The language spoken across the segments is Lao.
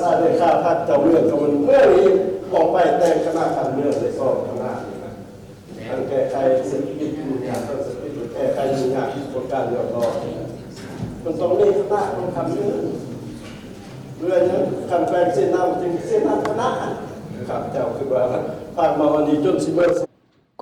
ຖ້າໄດ້ຂ້າພັກເຈົ້າເມືອງກໍມັນເມືອງນີ້ອອກໄປແຕ່ງຄະນະການເມືອງໄດ້ສອງຄະນະນີ້ນະ ທັງແກ້ໄຂເສດຖະກິດຫຍຸ້ງຍາກ ທັງເສດຖະກິດແກ້ໄຂຫຍຸ້ງຍາກຂອງການຮຽບຮ້ອຍ ມັນຕ້ອງມີຄະນະຂອງຄັນເມືອງ ເພື່ອຫຍັງ ຄັນແຂວງເຊນນາມັນຈຶ່ງເຊນນາຄະນະ ຂ້າພະເຈົ້າຄິດວ່າຜ່ານມາຮອດນີ້ຈົນຊິເໝິດ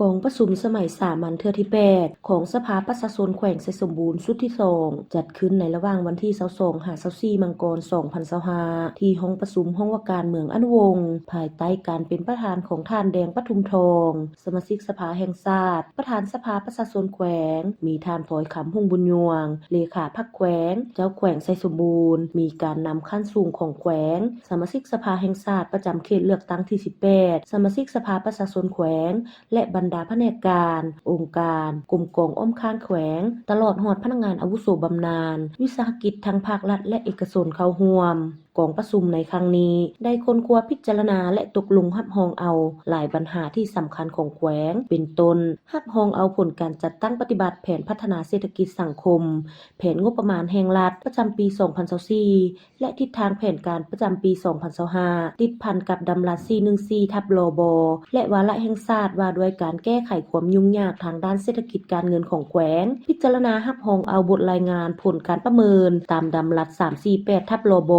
ກອງປະຊຸມສະໄໝສາມັນເທື່ອທີແປດ ຂອງສະພາປະຊາຊົນແຂວງໄຊສົມບູນຊຸດທີສອງ ຈັດຂຶ້ນໃນລະຫວ່າງວັນທີຊາວສອງ ຫາ ຊາວສີ່ ມັງກອນ ສອງພັນຊາວຫ້າ ທີ່ຫ້ອງປະຊຸມຫ້ອງວ່າການເມືອງອະນຸວົງ ພາຍໃຕ້ການເປັນປະທານຂອງທ່ານ ແດງ ປະທຸມທອງ ສະມາຊິກສະພາແຫ່ງຊາດ, ປະທານສະພາປະຊາຊົນແຂວງ, ມີທ່ານ ພອຍຄຳ ຮຸ່ງບຸນຍວງ ເລຂາພັກແຂວງ, ເຈົ້າແຂວງໄຊສົມບູນ, ມີການນຳຂັ້ນສູງຂອງແຂວງ, ສະມາຊິກສະພາແຫ່ງຊາດປະຈຳເຂດເລືອກຕັ້ງທີສິບແປດ, ສະມາຊິກສະພາປະຊາຊົນແຂວງ ແລະ ບັນດາພະແນກການ, ອົງການ, ກົມກອງອ້ອມຂ້າງແຂວງ, ຕະຫຼອດຮອດພະນັກງານອາວຸໂສບຳນານ, ວິສາຫະກິດທັງພາກລັດ ແລະ ເອກະຊົນເຂົ້າຮ່ວມ. ກອງປະຊຸມໃນຄັ້ງນີ້ໄດ້ຄົ້ນຄວ້າພິຈາລະນາ ແລະ ຕົກລົງຮັບຮອງເອົາຫຼາຍບັນຫາທີ່ສຳຄັນຂອງແຂວງ ເປັນຕົ້ນ ຮັບຮອງເອົາຜົນການຈັດຕັ້ງປະຕິບັດແຜນພັດທະນາເສດຖະກິດສັງຄົມ, ແຜນງົບປະມານແຫ່ງລັດປະຈຳປີສອງພັນຊາວສີ່ ແລະ ທິດທາງແຜນການປະຈຳປີສອງພັນຊາວຫ້າ ຕິດພັນກັບດຳລັດສີ່ໜຶ່ງສີ່ ທັບ ລບ ແລະ ວາລະແຫ່ງຊາດວ່າດ້ວຍການແກ້ໄຂຄວາມຫຍຸ້ງຍາກທາງດ້ານເສດຖະກິດການເງິນຂອງແຂວງ, ພິຈາລະນາຮັບຮອງເອົາບົດລາຍງານຜົນການປະເມີນຕາມດຳລັດສາມສີ່ແປດ ທັບ ລບ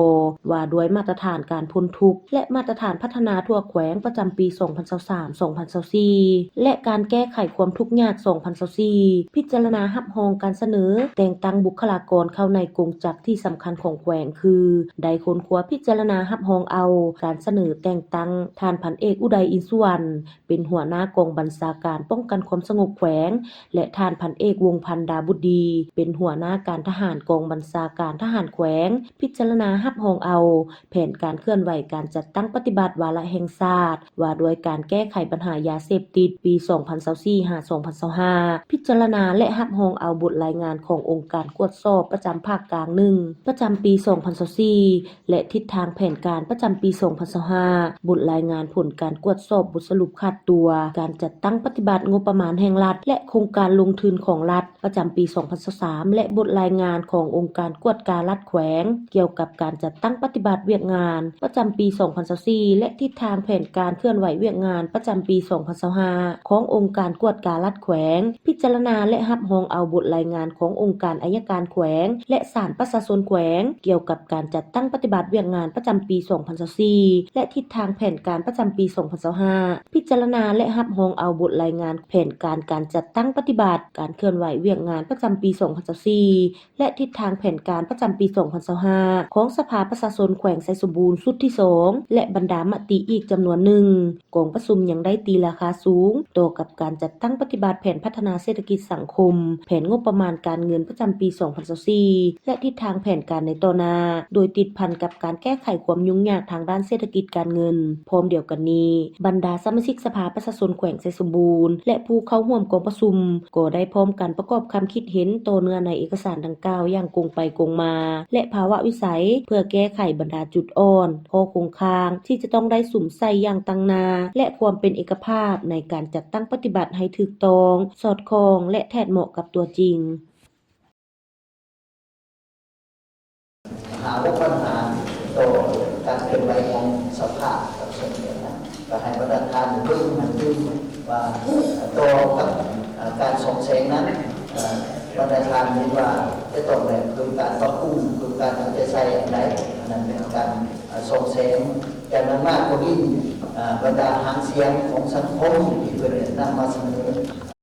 ວ່າດ້ວຍມາດຕະຖານການພົ້ນທຸກ ແລະ ມາດຕະຖານພັດທະນາທົ່ວແຂວງປະຈຳປີສອງພັນຊາວສາມ ສອງພັນຊາວສີ່ ແລະ ການແກ້ໄຂຄວາມທຸກຍາກສອງພັນຊາວສີ່, ພິຈາລະນາຮັບຮອງການສະເໜີແຕ່ງຕັ້ງບຸກຄະລາກອນເຂົ້າໃນກົງຈັກທີ່ສຳຄັນຂອງແຂວງ ຄື ໄດ້ຄົ້ນຄວ້າພິຈາລະນາຮັບຮອງເອົາການສະເໜີແຕ່ງຕັ້ງທ່ານ ພັນເອກ ອຸໄດ ອິນສຸວັນ ເປັນຫົວໜ້າກອງບັນຊາການປ້ອງກັນຄວາມສະຫງົບແຂວງ ແລະ ທ່ານ ພັນເອກ ວົງພັນ ດາບຸດດີ ເປັນຫົວໜ້າການທະຫານກອງບັນຊາການທະຫານແຂວງ, ພິຈາລະນາຮັບຮອງເອົາແຜນການເຄື່ອນໄຫວການຈັດຕັ້ງປະຕິບັດວາລະແຫ່ງຊາດ ວ່າດ້ວຍການແກ້ໄຂບັນຫາຢາເສບຕິດ ປີສອງພັນຊາວສີ່ ຫາ ສອງພັນຊາວຫ້າ, ພິຈາລະນາ ແລະ ຮັບຮອງເອົາບົດລາຍງານຂອງອົງການກວດສອບປະຈຳພາກກາງໜຶ່ງ ປະຈຳປີສອງພັນຊາວສີ່ ແລະ ທິດທາງແຜນການປະຈຳປີສອງພັນຊາວຫ້າ, ບົດລາຍງານຜົນການກວດສອບບົດສະຫຼຸບຂາດຕົວການຈັດຕັ້ງປະຕິບັດງົບປະມານແຫ່ງລັດ ແລະ ໂຄງການລົງທຶນຂອງລັດ ປະຈຳປີສອງພັນຊາວສາມ ແລະ ບົດລາຍງານຂອງອົງການກວດກາລັດແຂວງ ກ່ຽວກັບການຈັດຕັ້ງປະຕິບັດວຽກງານປະຈຳປີສອງພັນຊາວສີ່ ແລະ ທິດທາງແຜນການເຄື່ອນໄຫວວຽກງານປະຈຳປີສອງພັນຊາວຫ້າ ຂອງອົງການກວດກາລັດແຂວງ, ພິຈາລະນາ ແລະ ຮັບຮອງເອົາບົດລາຍງານຂອງອົງການໄອຍະການແຂວງ ແລະ ສານປະຊາຊົນແຂວງ ກ່ຽວກັບການຈັດຕັ້ງປະຕິບັດວຽກງານປະຈຳປີສອງພັນຊາວສີ່ ແລະ ທິດທາງແຜນການປະຈຳປີສອງພັນຊາວຫ້າ, ພິຈາລະນາ ແລະ ຮັບຮອງເອົາບົດລາຍງານແຜນການການຈັດຕັ້ງປະຕິບັດ ການເຄື່ອນໄຫວວຽກງານປະຈຳປີສອງພັນຊາວສີ່ ແລະ ທິດທາງແຜນການປະຈຳປີສອງພັນຊາວຫ້າ ຂອງສະພາປະຊາຊົນແຂວງໄຊສົມບູນຊຸດທີສອງ ແລະ ບັນດາມະຕິອີກຈຳນວນໜຶ່ງ. ກອງປະຊຸມຍັງໄດ້ຕີລາຄາສູງຕໍ່ກັບການຈັດຕັ້ງປະຕິບັດແຜນພັດທະນາເສດຖະກິດສັງຄົມ, ແຜນງົບປະມານການເງິນປະຈຳປີສອງພັນຊາວສີ່ ແລະ ທິດທາງແຜນການໃນຕໍ່ໜ້າ, ໂດຍຕິດພັນກັບການແກ້ໄຂຄວາມຫຍຸ້ງຍາກທາງດ້ານເສດຖະກິດການເງິນ. ພ້ອມດຽວກັນນີ້, ບັນດາສະມາຊິກສະພາປະຊາຊົນແຂວງໄຊສົມບູນ ແລະ ຜູ້ເຂົ້າຮ່ວມກອງປະຊຸມ ກໍໄດ້ພ້ອມກັນປະກອບຄຳຄິດເຫັນຕໍ່ເນື້ອໃນເອກະສານດັ່ງກ່າວຢ່າງກົງໄປກົງມາ ແລະ ພາວະວິໄສ ເພື່ອແກ້ໄຂບັນດາຈຸດອ່ອນ, ຂໍ້ຄົງຄ້າງທີ່ຈະຕ້ອງໄດ້ສຸມໃສ່ຢ່າງຕັ້ງໜ້າ ແລະ ຄວາມເປັນເອກະພາບໃນການຈັດຕັ້ງປະຕິບັດໃຫ້ຖືກຕ້ອງ, ສອດຄ່ອງ ແລະ ແທດເໝາະກັບຕົວຈິງ. ຫາຫົວບັນຫາຕໍ່ການເຄື່ອນໄຫວຂອງສະພາກັບສ່ວນຫຼວງນະ ກໍໃຫ້ບັນດາທ່ານເບິ່ງໃຫ້ຕື່ມວ່າ ຕໍ່ກັບ ເອ່ອ ການສ່ອງແສງນັ້ນ ເອ່ອ ບັນດາທ່ານເຫັນວ່າຈະຕ້ອງໄດ້ເພີ່ມການປັບປຸງ, ເພີ່ມການເອົາໃຈໃສ່ອັນໃດ, ອັນນັ້ນເປັນການ ເອ່ອ ສ່ອງແສງ. ຈາກນັ້ນມາກໍມີ ເອ່ອ ບັນດາຫາງສຽງຂອງສັງຄົມທີ່ເພິ່ນໄດ້ນຳມາສະເໜີ.